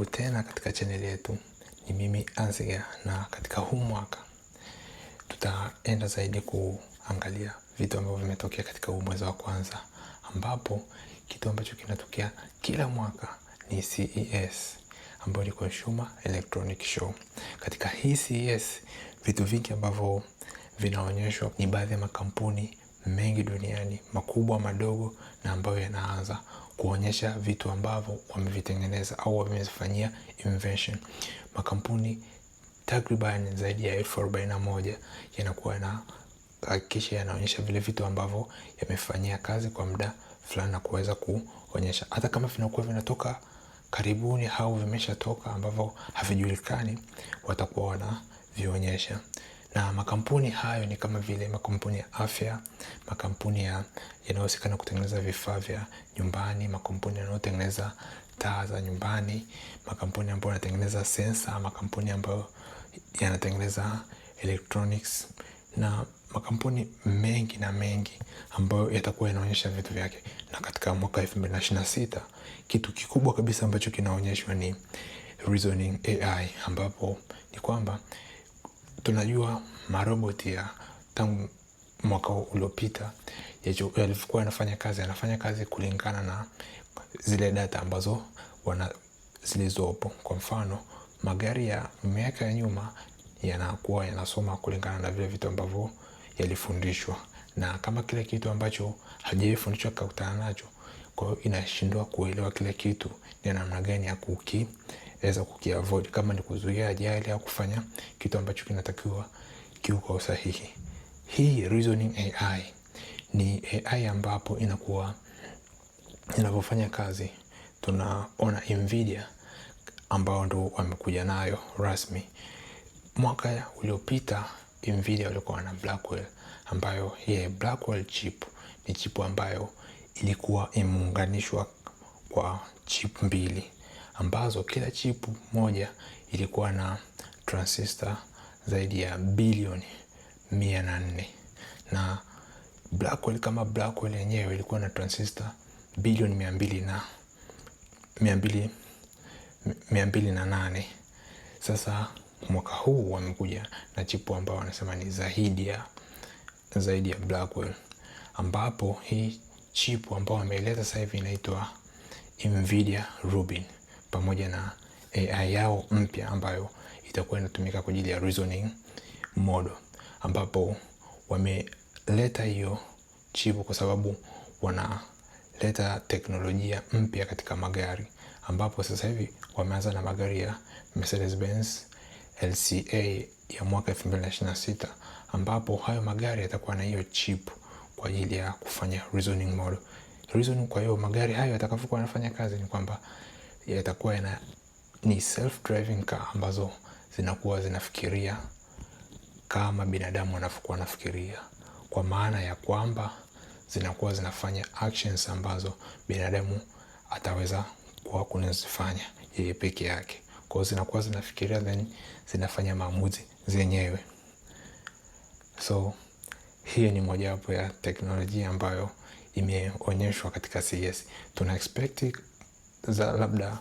Tena katika chaneli yetu ni mimi Anziga, na katika huu mwaka tutaenda zaidi kuangalia vitu ambavyo vimetokea katika huu mwezi wa kwanza, ambapo kitu ambacho kinatokea kila mwaka ni CES ambayo ni Consumer Electronic Show. Katika hii CES vitu vingi ambavyo vinaonyeshwa ni baadhi ya makampuni mengi duniani makubwa, madogo na ambayo yanaanza kuonyesha vitu ambavyo wamevitengeneza au wamevifanyia invention. Makampuni takriban zaidi ya 41,000 yanakuwa yanahakikisha yanaonyesha vile vitu ambavyo yamefanyia kazi kwa muda fulani na kuweza kuonyesha, hata kama vinakuwa vinatoka karibuni au vimeshatoka ambavyo havijulikani, watakuwa wanavionyesha. Na makampuni hayo ni kama vile makampuni ya afya, makampuni yanayohusika na kutengeneza vifaa vya nyumbani, makampuni yanayotengeneza taa za nyumbani, makampuni ambayo yanatengeneza sensa, makampuni ambayo yanatengeneza electronics na makampuni mengi na mengi ambayo yatakuwa yanaonyesha vitu vyake. Na katika mwaka 2026 kitu kikubwa kabisa ambacho kinaonyeshwa ni Reasoning AI, ambapo ni kwamba tunajua maroboti ya tangu mwaka uliopita yalivyokuwa yanafanya kazi, yanafanya kazi kulingana na zile data ambazo zilizopo. Kwa mfano, magari ya miaka ya nyuma yanakuwa yanasoma kulingana na vile vitu ambavyo yalifundishwa, na kama kile kitu ambacho hajaifundishwa kakutana nacho, kwa hiyo inashindwa kuelewa kile kitu ni namna gani ya kukiweza kukiavoid, kama ni kuzuia ajali au kufanya kitu ambacho kinatakiwa kiwe kwa usahihi. Hii Reasoning AI ni AI ambapo inakuwa inavyofanya kazi, tunaona Nvidia ambao ndo wamekuja nayo rasmi. Mwaka uliopita Nvidia walikuwa na Blackwell, ambayo hii Blackwell chip ni chip ambayo ilikuwa imeunganishwa kwa chip mbili, ambazo kila chip moja ilikuwa na transistor zaidi ya bilioni 104, na Blackwell kama Blackwell yenyewe ilikuwa na transistor bilioni mia mbili na mia mbili, mia mbili na nane. Sasa mwaka huu wamekuja na chipu ambao wanasema ni zaidi ya Blackwell, ambapo hii chipu ambao wameeleza sasa hivi inaitwa Nvidia Rubin, pamoja na AI yao mpya ambayo itakuwa inatumika kwa ajili ya reasoning model, ambapo wameleta hiyo chipu kwa sababu wanaleta teknolojia mpya katika magari, ambapo sasa hivi wameanza na magari ya Mercedes-Benz LCA ya mwaka 2026, ambapo hayo magari yatakuwa na hiyo chip kwa ajili ya kufanya reasoning model. Reasoning, kwa hiyo magari hayo yatakavyokuwa yanafanya kazi ni kwamba yatakuwa yana ni self driving car ambazo zinakuwa zinafikiria kama binadamu wanavyokuwa wanafikiria, kwa maana ya kwamba zinakuwa zinafanya actions ambazo binadamu ataweza kuwa kunazifanya yeye peke yake. Kwa hiyo zinakuwa zinafikiria then zinafanya maamuzi zenyewe. So hiyo ni mojawapo ya teknolojia ambayo imeonyeshwa katika CES. Tuna expect za labda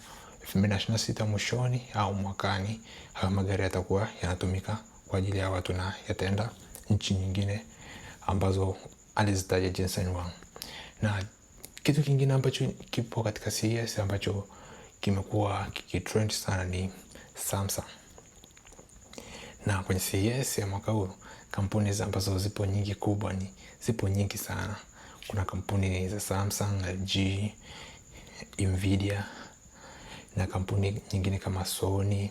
2026 mwishoni au mwakani hayo magari yatakuwa yanatumika kwa ajili ya watu na yataenda nchi nyingine ambazo alizitaja Jensen Huang. Na kitu kingine ambacho kipo katika CES ambacho kimekuwa kikitrend sana ni Samsung. Na kwenye CES ya mwaka huu kampuni ambazo zipo nyingi kubwa ni zipo nyingi sana. Kuna kampuni za Samsung, LG, Nvidia na kampuni nyingine kama Sony,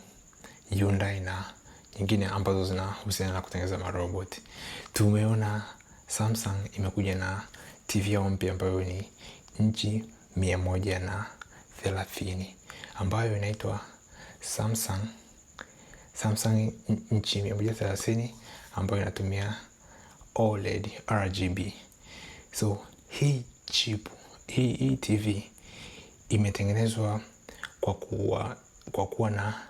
Hyundai na nyingine ambazo zinahusiana na kutengeneza marobot. Tumeona Samsung imekuja na TV yao mpya ambayo ni inchi 130 ambayo inaitwa Samsung inchi 130 ambayo inatumia OLED RGB. So hii chip, hii TV imetengenezwa kwa kuwa na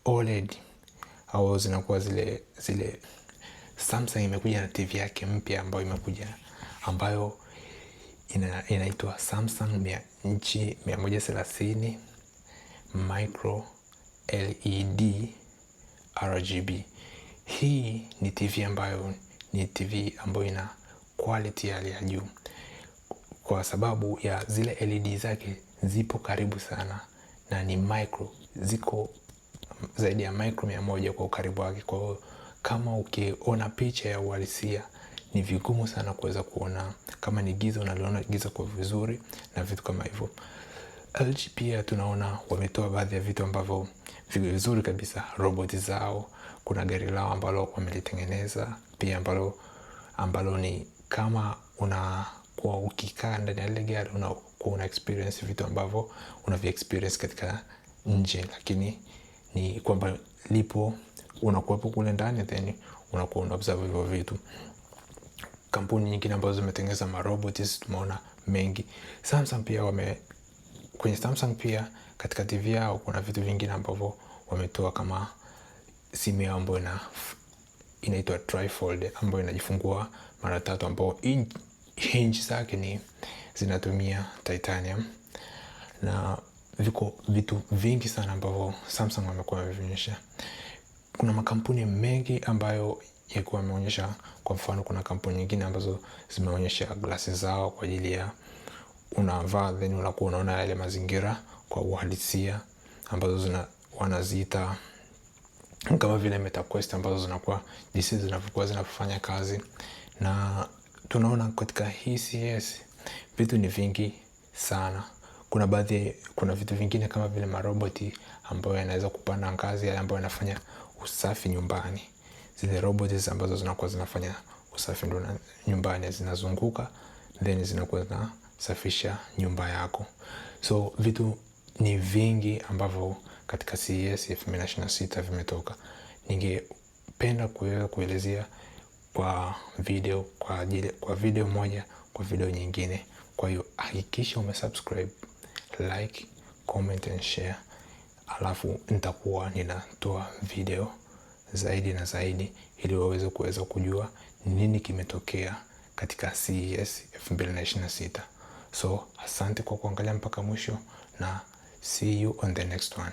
OLED au zinakuwa zile Samsung imekuja na TV yake mpya ambayo imekuja ambayo inaitwa Samsung inchi 130 Micro LED RGB. Hii ni TV ambayo ni TV ambayo ina quality ya hali ya juu kwa sababu ya zile LED zake zipo karibu sana na ni micro, ziko zaidi ya micro 100 kwa ukaribu wake. Kwa hiyo kama ukiona picha ya uhalisia ni vigumu sana kuweza kuona kama ni giza, unaliona giza kwa vizuri na vitu kama hivyo. LG pia tunaona wametoa baadhi ya vitu ambavyo vizuri kabisa, roboti zao. Kuna gari lao ambalo wamelitengeneza pia ambalo ni kama unakuwa ukikaa ndani ya lile gari unakuwa una experience vitu ambavyo unavi experience katika nje, lakini ni kwamba lipo unakuwepo kule ndani then unakuwa una observe hivyo vitu. Kampuni nyingine ambazo zimetengeneza marobot tumeona mengi. Samsung pia wame kwenye Samsung pia katika TV yao kuna vitu vingine ambavyo wametoa kama simu yao ambayo inaitwa trifold ambayo inajifungua mara tatu, ambayo hinge zake ni zinatumia titanium, na viko vitu vingi sana ambavyo Samsung wamekuwa wamevionyesha. Kuna makampuni mengi ambayo yakuwa yameonyesha. Kwa mfano, kuna kampuni nyingine ambazo zimeonyesha glasi zao kwa ajili ya unavaa then unakuwa unaona yale mazingira kwa uhalisia, ambazo wanaziita kama vile Meta Quest ambazo zinakuwa jinsi zinavyokuwa zinafanya kazi. Na tunaona katika hii CES vitu ni vingi sana. Kuna vitu vingine kama vile maroboti ambayo yanaweza kupanda ngazi, yale ambayo yanafanya usafi nyumbani. Zile roboti ambazo zinakuwa zinafanya usafi ndo nyumbani, zinazunguka then zinakuwa zinasafisha nyumba yako. So vitu ni vingi ambavyo katika CES 2026 vimetoka. Ningependa kuweza kuelezea kwa video, kwa ajili, kwa video moja, kwa video nyingine. Kwa hiyo hakikisha umesubscribe, like, comment and share. Alafu nitakuwa ninatoa video zaidi na zaidi ili waweze kuweza kujua nini kimetokea katika CES 2026. So asante kwa kuangalia mpaka mwisho na see you on the next one.